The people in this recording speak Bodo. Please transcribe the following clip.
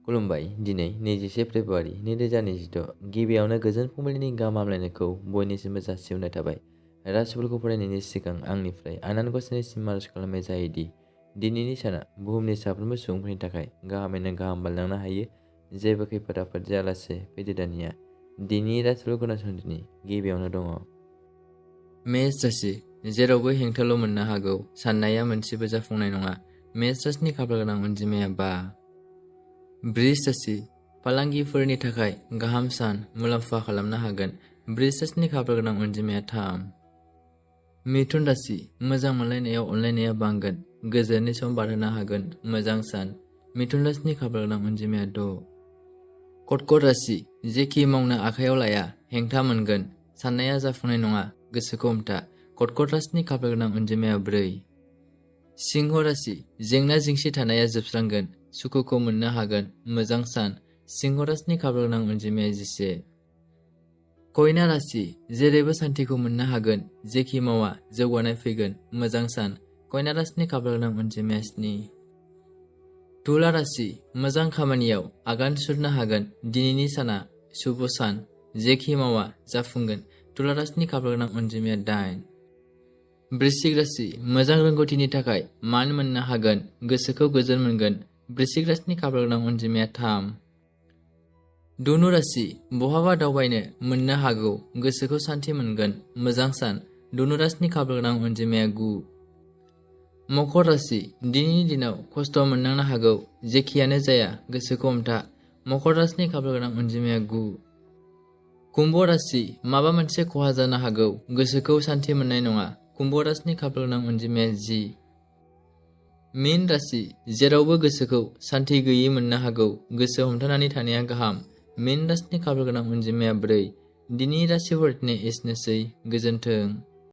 खुलुमबाय। दिनै 21 फेब्रुआरि 2026 गिबियावनो गोजोन फुंबिलिनि गाहाम हामलायनायखौ बयनिसिमबो जासिहरनाय थाबाय। राशिफोरखौ फरायनायनि सिगां आंनिफ्राय आनान गसाइनिसिम आरज खालामनाय जायोदि दिनैनि साना बुहुमनि साफ्रोमबो सुबुंफोरनि थाखाय गाहामैनो गाहाम बारलांनो हायो। जेबो खैफोद आफोद जायालासे फैदो दानिया दिनैनि राशिफोरखौ खोनासंदिनि। गिबियावनो दङ मेष राशि। जेरावबो हेंथाल' मोननो हागौ, साननाया मोनसेबो जाफुंनाय नङा। मेष राशिनि खाफाल गोनां अनजिमाया 5। बृष राशि। फालांगिफोरनि थाखाय गाहाम सान, मुलाम्फा खालामनो हागोन। बृष राशिनि खाफाल गोनां अनजिमाया 3। मिथुन राशि। मोजां मोनलायनायाव अनलायनाया बांगोन, गोजोननि सम बारहोनो हागोन। मोजां सान। मिथुन राशिनि खाफाल गोनां अनजिमाया 6। कर्कट राशि। जेखि मावनो आखायाव लाया हेंथा मोनगोन, साननाया जाफुंनाय नङा, गोसोखौ हमथा। कर्कट राशिनि खाफाल गोनां अनजिमाया 4। सिंह राशि। जेंना जेंसि थानाया जोबस्रांगोन, सुखुखौ मोननो हागोन। मोजां सान। सिंह राशिनि खाफाल गोनां अनजिमाया 11। कन्या राशि। जेरैबो सान्थिखौ मोननो हागोन, जेखि मावा जौगानाय फैगोन। मोजां सान। कन्या राशिनि खाफाल गोनां अनजिमाया 7। तुला राशि। मोजां खामानियाव आगान सुरनो हागोन। दिनैनि साना शुभ सान, जेखि मावा जाफुंगोन। तुला राशिनि खाफाल गोनां अनजिमाया 8। वृश्चिक राशि। मोजां रोंगौथिनि थाखाय मान मोननो हागोन, गोसोखौ गोजोन मोनगोन। वृश्चिक राशिनि खाफाल गोनां अनजिमाया 3। धनु राशि। बहाबा दावबायनो मोननो हागौ, गोसोखौ सान्थि मोनगोन। मोजां सान। धनु राशिनि खाफाल गोनां अनजिमाया 9। मकर राशि। दिनैनि दिनाव खस्थ' मोननांनो हागौ, जेखियानो जाया गोसोखौ हमथा। मकर राशिनि खाफाल गोनां अनजिमाया 9। कुम्भ राशि। माबा मोनसे खहा जानो हागौ, गोसोखौ सान्थि मोननाय नङा। कुम्भ राशिनि खाफाल गोनां अनजिमाया 10। मीन राशि। जेरावबो गोसोखौ सान्थि गैयै मोननो हागौ, गोसो हमथानानै थानाया गाहाम। मीन राशिनि खाफाल गोनां अनजिमाया 4। दिनै राशिफोरनि एसेनोसै, गोजोन्थों।